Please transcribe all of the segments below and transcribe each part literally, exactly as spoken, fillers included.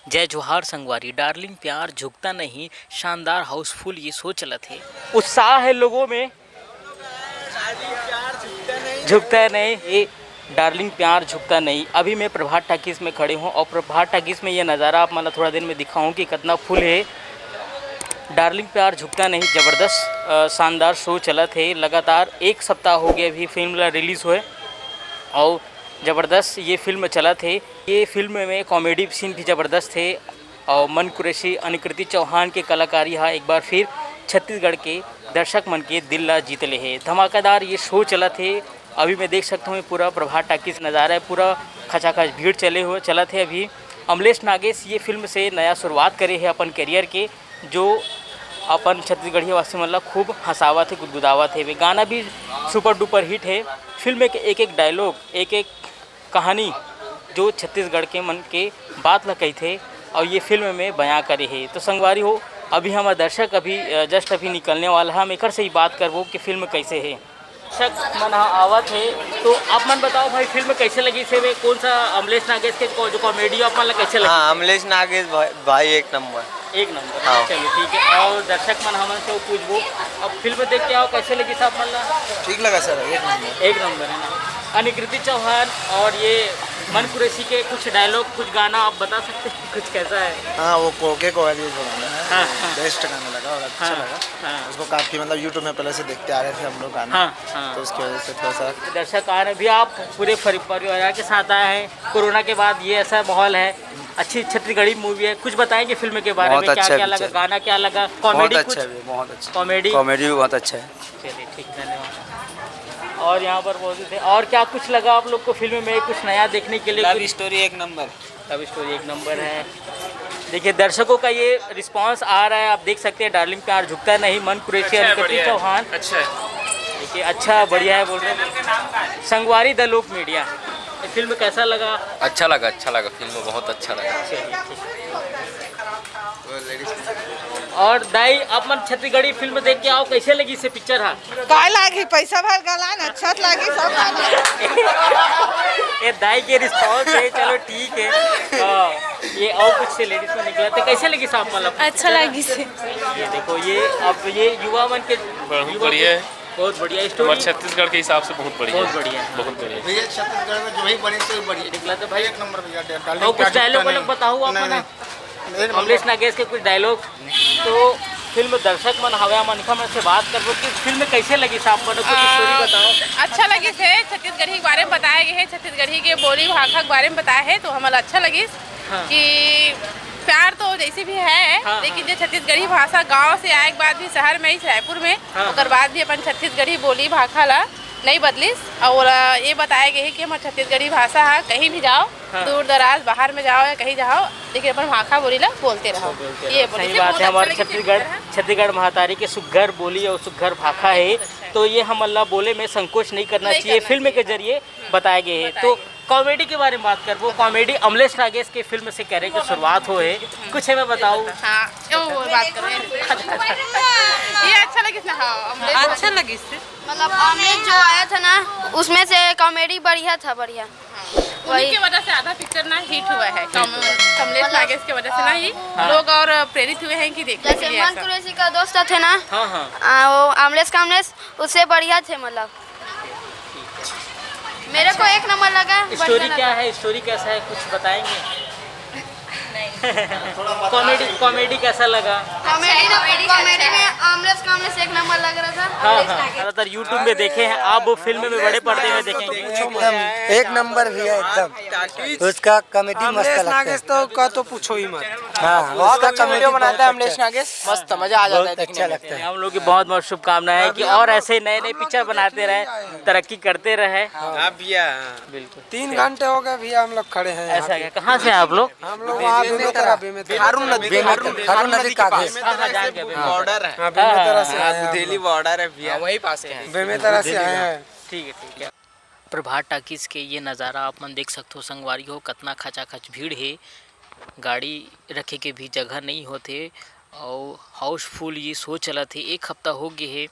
जय जोहार संगवारी, डार्लिंग प्यार झुकता नहीं, शानदार हाउसफुल ये शो चलत हे। उत्साह है लोगों में, झुकता नहीं, ये डार्लिंग प्यार झुकता नहीं। अभी मैं प्रभात टाकीज में खड़े हूँ और प्रभात टाकीज में ये नज़ारा आप मन ला थोड़ा देर में दिखाऊँ कि कितना फुल है। डार्लिंग प्यार झुकता नहीं, ज़बरदस्त, अ, शानदार शो चलत है। लगातार एक सप्ताह हो गया अभी फिल्म ला रिलीज़ हुए और ज़बरदस्त ये फिल्म चलत है। ये फिल्म में कॉमेडी सीन भी ज़बरदस्त है और मन कुरैशी, अनुकृति चौहान के कलाकारी हा एक बार फिर छत्तीसगढ़ के दर्शक मन के दिल ला जीत ले हे। धमाकेदार ये शो चलत हे। अभी मैं देख सकता हूँ, ये पूरा प्रभात टाकीज नज़ारा है, पूरा खचाखच भीड़ चले हुए चलत हे। अभी अमलेश नागेश ये फिल्म से नया शुरुआत करे हे अपन करियर के, जो अपन छत्तीसगढ़िया वासी मन ला खूब हंसावत हे, गुदगुदावत हे। वे गाना भी सुपर डुपर हिट है। फिल्म के एक एक डायलॉग, एक एक कहानी जो छत्तीसगढ़ के मन के बात ला कहिथे और ये फिल्म में बयां करे हे। तो संगवारी हो, अभी हमर दर्शक अभी, अ, जस्ट अभी निकलने वाला है, हम एकर से ही बात करबो कि फिल्म कैसे है। दर्शक मन ह आवत हे, तो आप मन बताओ भाई, फिल्म कैसे लगिस हे? कौन सा अमलेश नागेश के को-, जो कॉमेडी आप मन ला कैसे लगिस? हाँ, अमलेश नागेश भाई, भाई एक नंबर। एक नंबर। हाँ। चलो ठीक है, और दर्शक मन हमन से वो पूछबो, अब फिल्म देख के आओ, कैसे लगिस आप मन ला? ठीक लगा सर, एक नंबर। एक नंबर है ना। अनुकृति चौहान और ये मन कुरैशी के कुछ डायलॉग, कुछ गाना आप बता सकते हैं, कुछ कैसा है? हाँ, वो कोके कोयल ये जो गाना है, हाँ, वो हाँ। बेस्ट गाना लगा और अच्छा हाँ, लगा। हाँ। उसको काफ़ी, मतलब, YouTube में पहले से देखते आ रहे थे हम लोग गाना, हाँ, हाँ। तो उसकी वजह से थोड़ा सा दर्शक आ रहे हैं। अभी आप पूरे फरि-, परिवार के साथ आए हैं, कोरोना के बाद ये ऐसा माहौल है। अच्छी छत्तीसगढ़ी मूवी है, कुछ बताएंगे फिल्म के बारे बहुत में, क्या अच्छा क्या लगा, पिक्चर। गाना क्या लगा, बहुत कॉमेडी अच्छा कुछ? है, बहुत अच्छा। कॉमेडी? कॉमेडी भी बहुत अच्छा है। चलिए ठीक, धन्यवाद। और यहाँ पर मौजूद है, और क्या कुछ लगा आप लोग को फिल्म में, कुछ नया देखने के लिए? लव कुछ स्टोरी एक नंबर। लव स्टोरी एक नंबर है। देखिए, दर्शकों का ये रिस्पांस आ रहा है, आप देख सकते हैं, डार्लिंग प्यार झुकता नहीं, मन कुरैशी, अच्छा है, अनुकृति बढ़िया है। चौहान। अच्छा है। देखिए, अच्छा, बढ़िया है बोल रहे हैं। संगवारी द लोक मीडिया, ये फिल्म कैसा लगा? अच्छा लगा, अच्छा लगा, फिल्म बहुत अच्छा लगा। चलिए, ठीक। और दाई, आप मन छत्तीसगढ़ी फिल्म देख के आओ, कैसे लगी से पिक्चर हा? काय लागी, पैसा भर गला न, अच्छा त लागी सब गाना। ये दाई के रिस्पॉन्स है, चलो ठीक है। हाँ, ये और कुछ से लेडीज में निकला था, कैसे लगी साहब मतलब? अच्छा लगी से। ये देखो, ये अब ये युवा मन के बहुत युवा बढ़िया के है। बहुत बढ़िया स्टोरी। हमारे छत्तीसगढ़ के हिसाब से बहुत बढ़िया बहुत है। बढ़िया है। बहुत बढ़िया है। भैया, छत्तीसगढ़ में जो ही बनी सो ही बढ़िया। निकला तो भाई। एक नंबर भैया, डार्लिंग और कुछ प्यार डायलॉग झुकता वायलॉग नहीं। बताओ नहीं, अपना। नहीं, नहीं, अमलेश नागेश के कुछ डायलॉग। तो फिल्म दर्शक मन हवे, मन से बात करबो कि फिल्म कैसे लगी साहब मन, कुछ आ, स्टोरी बताओ। अच्छा लगिस हे, छत्तीसगढ़ी के बारे में बताया गया है, छत्तीसगढ़ी के बोली भाखा के बारे में बताया है, तो हमला अच्छा लगिस हाँ। कि प्यार तो जैसे भी है, हाँ, लेकिन हाँ। जो छत्तीसगढ़ी भाषा गांव से आए के बाद भी शहर में ही, रायपुर में, हाँ, ओकर हाँ। बाद भी अपन छत्तीसगढ़ी बोली भाखा ला नहीं बदलिस। और ओला ये बताया गया है कि हमर छत्तीसगढ़ी भाषा हा कहीं भी जाओ, हाँ। दूर दराज बाहर में जाओ या कहीं जाओ, लेकिन अपन भाखा बोली ला बोलते रहो। बोलते ये रहो। बोले सही बात है, हमारे छत्तीसगढ़, छत्तीसगढ़ महतारी के सुग्घर बोली और सुग्घर भाखा है, तो ये हमन ला बोले में संकोच नहीं करना चाहिए। फिल्म के जरिए बताए गए हैं। तो कॉमेडी के बारे में बात करबो, कॉमेडी अमलेश नागेश के फिल्म से करे के शुरुआत हो है, कुछ हमें बताओ। हाँ, ओ, वो बात करो। ये अच्छा लगिस ना? हाँ, अमलेश। अच्छा लगिस। मतलब, अमलेश जो आया था ना, उसमें से कॉमेडी बढ़िया था, बढ़िया। हाँ। वही। उन्हीं के वजह से आधा पिक्चर ना हिट हुआ है, कम-, कमलेश नागेश के वजह से ना ही हाँ। लोग और प्रेरित हुए हैं कि देखने के जैसे लिए मन ऐसा। कुरैशी का दोस्त थे ना, हाँ, हाँ। आ, वो अमलेश का अमलेश, उससे बढ़िया थे मतलब। मेरे को एक नंबर लगा, बढ़िया स्टोरी क्या लगा। है, स्टोरी कैसा है, कुछ बताएंगे? कॉमेडी, कॉमेडी कैसा लगा? कॉमेडी तो, कॉमेडी कॉमेडी में आमलेस कामलेस एक नंबर लग रहा था। हाँ, हाँ। ज़्यादातर YouTube में देखे हैं, अब वो फिल्म में बड़े पर्दे में देखेंगे। एकदम एक नंबर भैया, एकदम। उसका कॉमेडी मस्त अमलेश लगता है। नागेश तो का तो पूछो ही मत। हाँ, बहुत उसका अच्छा कॉमेडी वीडियो बहुत बनाता है अच्छा। अमलेश नागेश, मस्त मजा आ जाता है बहुत देखने अच्छा में। लगता है। हम लोग की बहुत बहुत शुभकामनाएं कि अभी हम और लोग, ऐसे नए नए हम लोग पिक्चर तो बनाते देखने रहे, ही आए हैं। तरक्की करते रहे। हाँ भैया, हाँ। बिल्कुल। तीन घंटे हो गए भैया, हम लोग खड़े हैं यहाँ ऐसा पे। क्या? कहाँ से हैं आप लोग? हम लोग वहाँ बेमेतरा, बेमेतरा। खारून नदी, बेमेतरा, खारून, खारून नदी के पास। हाँ, हाँ, जान गया, बेमेतरा। बॉर्डर है। हाँ, बेमेतरा से हाँ, आए हैं हम गुदेली लोग। बॉर्डर है भैया। हाँ, वहीं पास है। बेमेतरा से आए हैं। ठीक है, ठीक है। प्रभात टाकीज के ये नज़ारा आप मन देख सकथो संगवारी हो, कतना खचाखच भीड़ हे, गाड़ी रखे के भी जगह नहीं होथे। और हाउसफुल ये शो चलत हे, एक हफ्ता हो गए हे।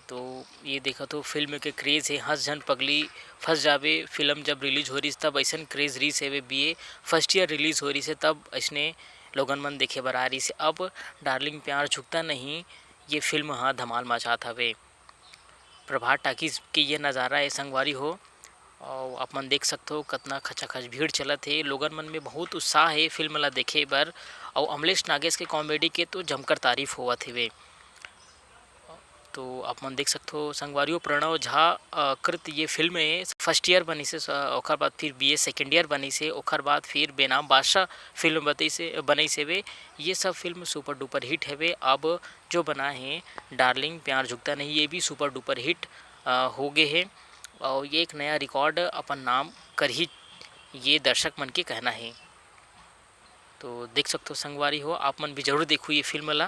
तो ये देखत हो, फिल्म के क्रेज हे, हंस झन पगली फंस जाबे। फिल्म जब रिलीज हो रही, तब ऐसन क्रेज रही से बी ए फर्स्ट ईयर रिलीज हो रही से, तब ऐसने लोगन मन देखे बर आ रही से। अब डार्लिंग प्यार झुकता नहीं, ये फिल्म हा धमाल मचात हवे। प्रभात टाकीज के ये नज़ारा है संगवारी हो। और आप मन देख सकते हो, कितना खचाखच भीड़ चलत है। लोगन मन में बहुत उत्साह है फिल्म ला देखे बर। और अमलेश नागेश के कॉमेडी के तो जमकर तारीफ होवत हवे। तो आप मन देख सकते हो संगवारी हो, प्रणव झा कृत ये फिल्म है। फर्स्ट ईयर बनी से, ओकर बाद फिर बी ए सेकेंड ईयर बनी से, ओकर बाद फिर बेनाम बादशाह फिल्म बतई से बनई से वे। ये सब फिल्म सुपर डुपर हिट हवे। अब जो बना है डार्लिंग प्यार झुकता नहीं, ये भी सुपर डुपर हिट हो गए है। और ये एक नया रिकॉर्ड अपन नाम करही, ये दर्शक मन के कहना है। तो देख सकते हो संगवारी हो, आप मन भी जरूर देखो ये फिल्म ला।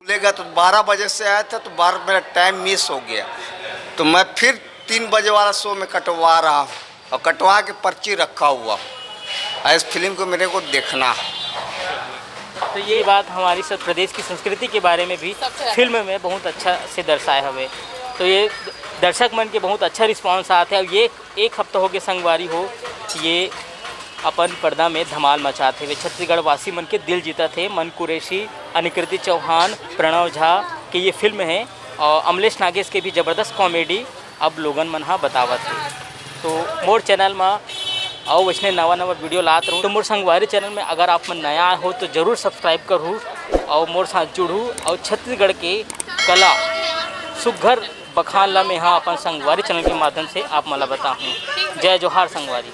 खुलेगा तो बारह बजे से आया था, तो बारह मेरा टाइम मिस हो गया, तो मैं फिर तीन बजे वाला शो में कटवा रहा हूँ और कटवा के पर्ची रखा हुआ हूँ। इस फिल्म को मेरे को देखना है। तो ये बात हमारी सब प्रदेश की संस्कृति के बारे में भी फिल्म में बहुत अच्छा से दर्शाए हवे। तो ये दर्शक मन के बहुत अच्छा रिस्पॉन्स आत है। अब ये एक हफ्ता हो गए संगवारी हो, ये अपन पर्दा में धमाल मचात हे। वे छत्तीसगढ़ वासी मन के दिल जीतत हे। मन कुरैशी, अनिकृति चौहान, प्रणव झा के ये फिल्म है और अमलेश नागेश के भी जबरदस्त कॉमेडी अब लोगन मन हा बतावत हे। तो मोर चैनल मा अउ वैसने नवा नवा वीडियो लात रहूँ। तो मोर संगवारी चैनल में अगर आप मन नया हो तो जरूर सब्सक्राइब करहू और मोर साथ जुड़हू और छत्तीसगढ़ के कला सुघर बखान ला मैं हा अपन संगवारी चैनल के माध्यम से आप मन ला बताहूँ। जय जोहार संगवारी।